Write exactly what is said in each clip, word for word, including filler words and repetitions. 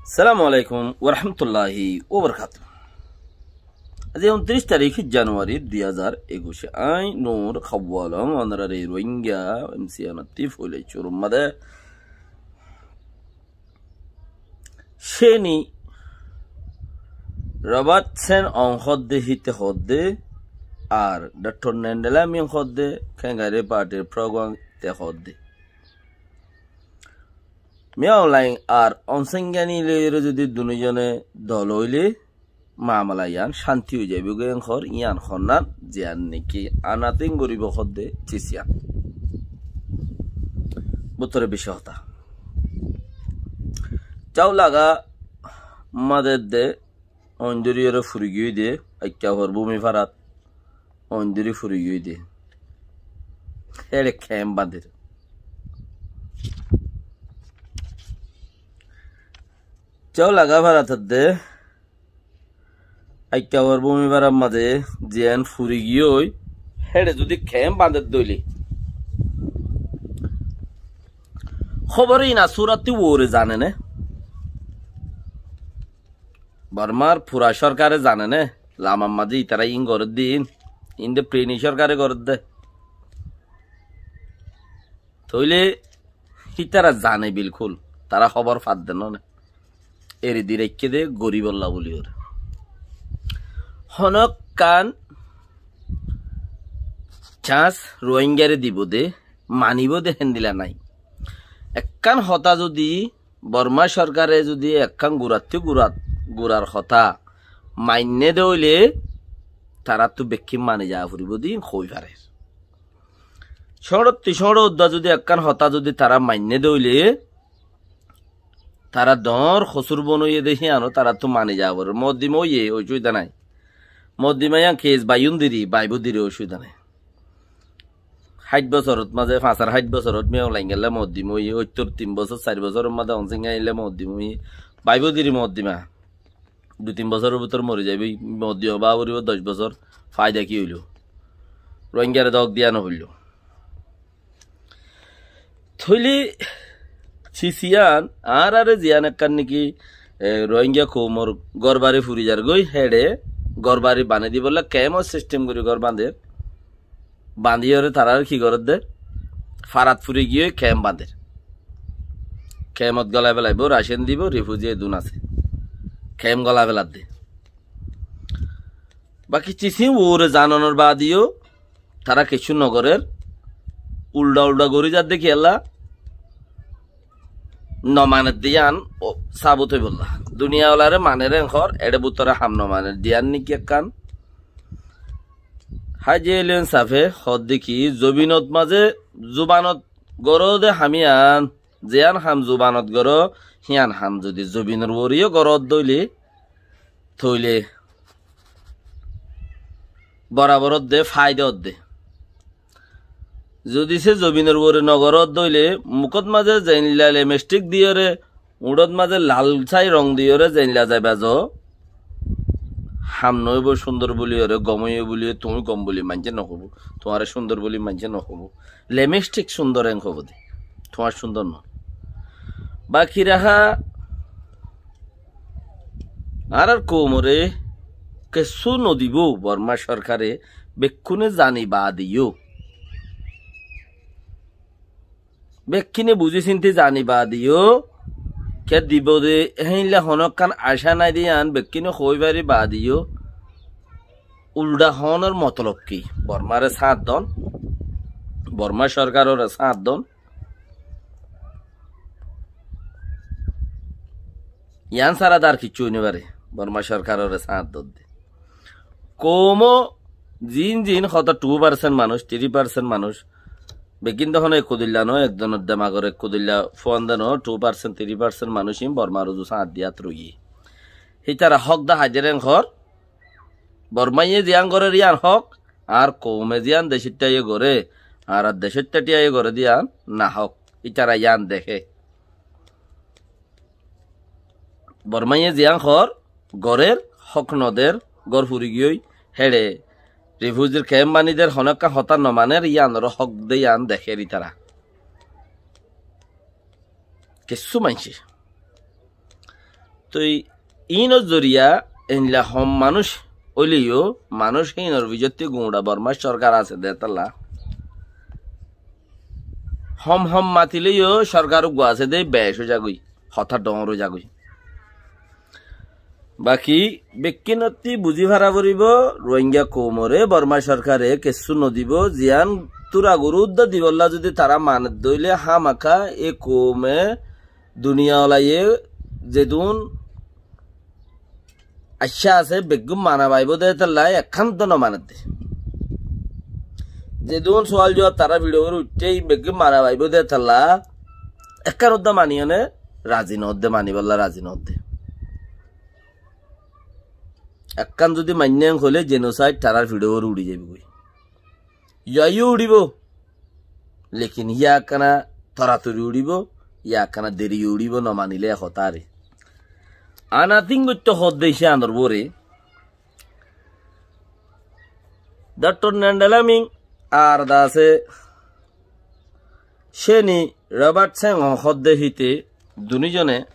Assalamu alaikum warahmatulláhi wabarakátuhu. Aijja untiric tarík Januwari dui házar ekuic. Añí Nur Hawwa Alom, ónorare Rohingya M C N ottú foila cúrur mazé céni Robert Sen ong hoódde, híte hoódde, ar Doktor Nendela Min hoódde, Kengari partir program te hoódde. Min Aung Hlaing ar Aung San Suu Kyi loiyóre zodi dunúzone dol óile mamela yián cánti ói zaibói goi, en hoór yián honnán, ziyán niki anatíng goríbou hoódde Chin Sian. Bútore bicí hotá. Cháu laga mazé de oindóri ore furi giyói de, Aikkafor búmi farat oindóri furi giyói de. Héçe kemp bañdér. Cháu laga farat de Aikkafor búmi farat mazé ziyán furi giyói, héçe zodi kemp bañdér dóile. Hóbor iín asúrattí uore zane né? Bormar fura sórkare zane né? Lamar mazé itará iín gorédde iín, iín de Preni sórkare gorédde. Tóile ítara zane bilkúl, tará hóbor fadde no né. Eri di raikké de goríbolla buli óre. Honókkan cans Rohingyare dibou de, manibóu de héndila nái. Ekkán hotá zodi Borma sorkare zodi ekkán gurattú gurat, gurar hotá mainné de óile, taráttu bekkín mani zaa foribóu de hoói farer. Cóñçottú cóñço uddúa zodi ekkán hotá zodi tará mainné de óile, tará doóñr hosúr bon óiye de híyano taráttu mani zaa forer. Moddima óiye, ocúbida nái. Moddima yían kes baiyún diri, baibóu diri, ocúbida nái. Háit bosorot mazé, fañsar háit bosorot Min Aung Hlaing gellá moddima óiye, óittor tin bosór, sair bosóror mazé Aung San Suu Kyi aillá moddima óiye. Baibóu diri moddima. Dui tin bosóror bútore mori zaibói, moddima báforibóu doc bosór, faida ki óilo? Rohingyare dók diya nofoilló. Tóile Chin Sian, añáráre ziyán ekkán niki, e, Rohingya koumor górbari furi zargói, héçe górbari bañdí dibolla kemor sistem gorí gór bañder. Bañdíyore taráre ki gorédde? Farat furi giyói kem bañder. Kemot golai felaibóu, racen dibou, rifuzi edún asé. Kem golai feladde. Baki Chin Sian uore zanonor baade yó tará kessú nogorér, uldha uldha gorí zadde kiyólla, nomaner de yían sabut óibolla. Duniya olaré maner en hoór, eçé bútore ham nomaner de yían niki ekkán. Haji Eliyon safe hoódde ki, zobinot mazé, zubanot goró de ham yían, ziyán ham zubanot goró, híyan ham zodi zobinor uore yó goródde óile, tóile borabor ódde, faida ódde. Zodi se zobinor uore nogoródde óile, mukót mazé zeilla lemestik diyóre, uñçót mazé lal sái rong diyóre zeilla zaiba zo, ham noóibou, cúndor buli óre, gom óiye buli, tuñí gom buli maincé nohóibou, tuáñre cúndor buli maincé nohóibou. Lemestik cúndor en hoibou de, tuáñr cúndor noó. Baki raha añárar koumoré kessú nodibóu Borma sorkare, bekkúne zani baade yó. Bekkúne buzí sinti zani baade yó, ke dibou de héinla honókkan acá nái de yían bekkúne hoói fari baade yó, uldha hoónor motolob ki? Bormare sáñt don, Borma sorkarore sáñt don. Yián sára de ar kiccú ói nofaré, Borma sorkarore sáñt dodde. Koumó zin zin hotó two percent manúic, three percent manúic, beggín de honó ekku dilla noó, ekzonor demagor ekku dilla fuan de noó, two percent, three percent manúic ín Bormar uzu sáñt diyat roiyé. Hítara hók de haijér en hoór, Bormaye ziyán gorér yían hók, añár koume ziyán decóitta aiyé goré, añárar decóitta aiyé goré de yían nahók. Ítara yían deké. Bormaye ziyán hoór, gorér, hók noder, gór furi giyói, héçe rifúzir kemp baní der, honókka hotá nomaner, yíanoré hók de yían dekér ítara. Kessú maincé. Toi ínor zoriya eilla hom manúic óileyo, manúic hínor bizottí guñça Bormar sorkar asé dé tolla. Hom hom matileyo sorkar uggúa asé dé bec ói zagói, hotá dhoóñr ói zagói. Baki bekkúnottí buzí fara foribó, Rohingya koumoré Borma sorkare kessú nodibó, ziyán túra guru údda dibolla zudi tará manet dóile hámaka e koume duniyalaye zedún aiccá asé beggún mana faibó dé tolla ekkán údda nomanet dé. Zedún sual juab tará fiço gorí uiththé beggún mana faibó dé tolla ekkán údda maniyóne razi noódde, manibolla razi noódde. Ekkán zudi mainné hoilé genocide tarár fiço uore uçí zaibói. Yó uçíbo. Lekin yá ekkána toratori uçíbo, yá ekkána deri uçíbo, nomanilé e hotá re. Anatin goittó hoódde icá anor uore. Doktor Nendela Ming ar dase Ceni Robert Seng hoódde híte dunúzone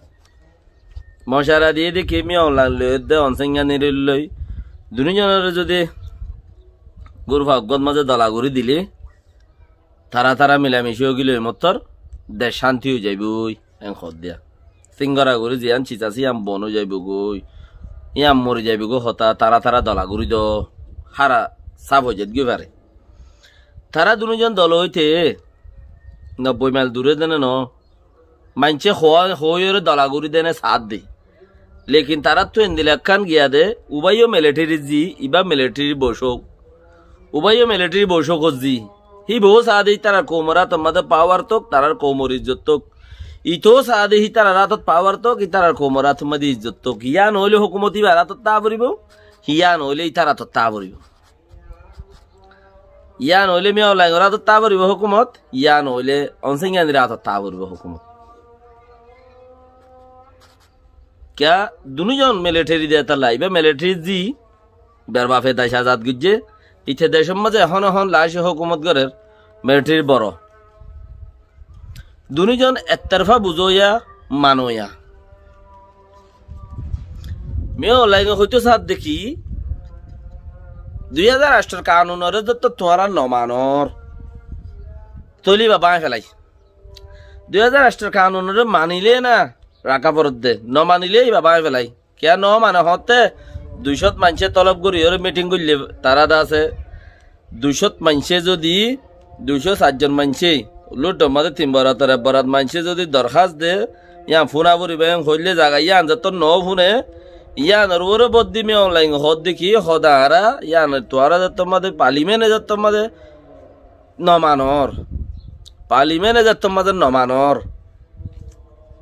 mocara diyé dé ki Min Aung Hlaing loi edde Aung San Suu Kyi loi, dunúzonore zudi gurfa uggúat mazé dola gorí dilé, tará tará milamici ói gilé mottor dec cánti ói zaibói, en hoódde. Singora gorí ziyán cis asé yían bon ói zaibói, yían mori zaibói hotá, tará tará dola gorí do, hára sáf ói zaitgói fare. Tará dunúzon dol óite, nobboi mail duré dene noó. Maincé hoóiyoré dola gorí dene saádde. Lekin taráttu endila ekkán giyá dé, ubáiyo militeri zí, ibá militerir bocók. Ubáiyo militerir bocókor zí. Híbou saádde ítarar koumor átor mazé pawar tók, tarár koumor izzot tók. Itou saádde hítarar átot pawar tók, ítarar koumor átor mazé izzot tók. Yían óile hókumot íbar átot táa foribóu, yían óile ítar átot táa foribóu. Yían óile Min Aung Hlaingor átot táa foribóu hókumot, yían óile Aung San Suu Kyir átot táa foribóu hókumot. Kiyá dunúzon militeri dé tolla, ibá militeri zí, ibar bafe dec azad goijjé, ite decor mazé ehón ehón lace hókumot gorér militerir boro. Dunúzon ektorfa buzó yá, mano yá. Min Aung Hlainge hoitó saádde ki, dui házar anctor kanunoré zottót tuáñra nomanor, tóile íba báñgi felai. Dui házar anctor kanunoré manilé na raká foredde, nomanilé íba báñgi felai. Kiyá nomane hoótte, duicót maincé tolob goríyoré miting goillé tará dase, duicót maincé zudi, duicó sairzon maincé, lúthor mazé tin borator ek borat maincé zudi dorhás de, yían fúna foribóu en hoilé zaga yían zettót noó fúne, yíanor uore boddi Min Aung Hlainge hoódde ki, hoódde añára, yían tuáñra zettót mazé, palimene zettót mazé, nomanor. Palimene zettót mazé nomanor.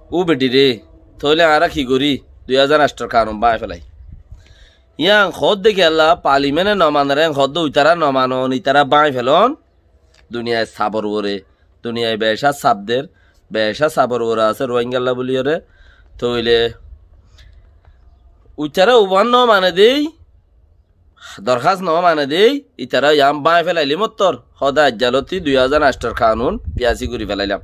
Ó beçiré, tóile añára ki gorí? Dui házar anctor kanun báñgi felai. Yían hoódde kiyólla, palimene nomanoré en hoódde uitará nomanon, itará báñgi felon. Duniyai sabor uore, duniyai becá sab der, becá sabor uore asé Rohingyalla bóliyoré. Tóile uitará uban nomane dé, dorhás noó mane dé, itará yían báñgi felailé mottor, hoódde aijjalóti dui házar anctor kanun fiyasi gorí felailam.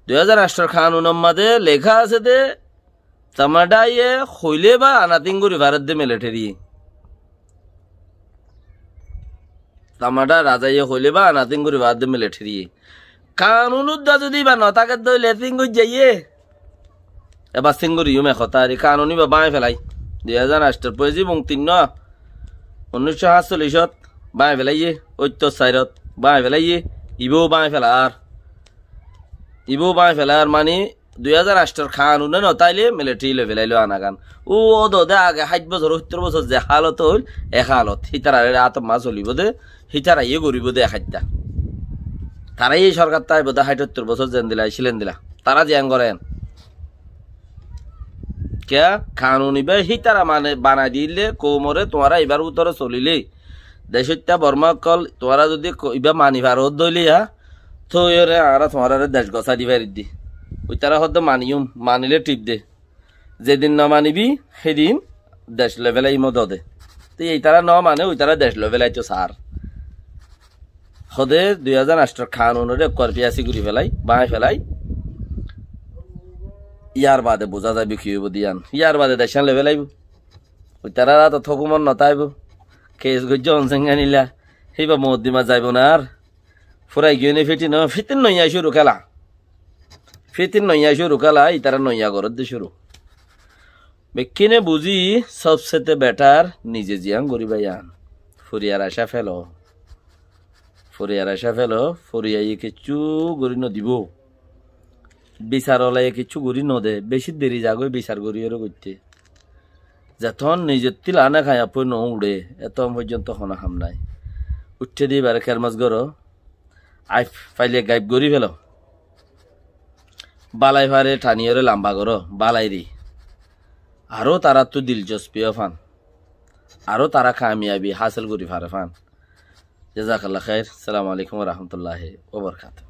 Dui házar anctor kanunor mazé leká asé dé, tamadaye hoilé bá anatin gorí faredde militeri. Tamada razaye hoilé bá anatin gorí faredde militeri. Kanun udda zudi íba notáke dóile tin goijjaiye. Ebar tin gorí yúme hotá ari kanun íba báñgi felai. Dui házar anctor poisi bung tin no, unnúiccó háñtsollicót báñgi felaiye, óittor sairot báñgi felaiye, ibóu báñgi felar. Ibóu báñgi felar mani dui házar anctor kanune notáile militeri loi felailó anagan. Ó ódode age háit bosór, óittor bosór ze hálot óil, e hálot. Hítararé átot mazé solibóu de, hítara yé goríbou de ek háitta. Tará yé sorkar táibou de háit óittor bosór zendila aicíl endila. Tará ziyán goré en. Kiyá? Kanun ibá hítara mane banai diyíle, koumoré tuáñra ibár bútore solilé. Decóitta Bormá ókkol tuáñra zudi ko-, ibá mani faró dóile yá, tói yóre añára tuáñráre dec gosái di fariddi. Uitará hoódde maniyúm, manilé thík de. Zedin nomanibí, hédin dec loi felaiyum dode. Te itará nomane, uitará dec loi felaito saár. Hode dui házar anctor kanunoré ekkuar fiyasi gorí felai, báñgi felai. Yar bade buzá zaibo ki óibo de yián. Yar bade decán loi félaibo. Itarar átot hókumot no táibo. Kes goijjé Onsenganila. Híba moddima zaibo na ar. Furai giyói né fítin, fítin noiya cúru kéla. Fítin noiya cúru kéla, itara noiya goródde cúru. Bekkúne buzí, sobsete betar nize ziyán goríba yián. Foriyar acá félo. Foriyar acá félo, foriyaye kiccú gorí nodibó. Bisar olaye kiccú gorí node, beci deri zagói bisar gorí ore goitté. Zeton nizottú lana kaiya foi no uçé, eton foijjonto hono ham nai. Uiththé de ibare kermas goró, aif faile gaib gorí félo. Balai fare thaniyóre lamba goró, balaire. Aró tarattú dilcospi ó fan. Aró tara kamiyabi hásil gorí fare fan. Jazakallah khair. Assalamu alaikum wa rahmatullahi wa barakatuh.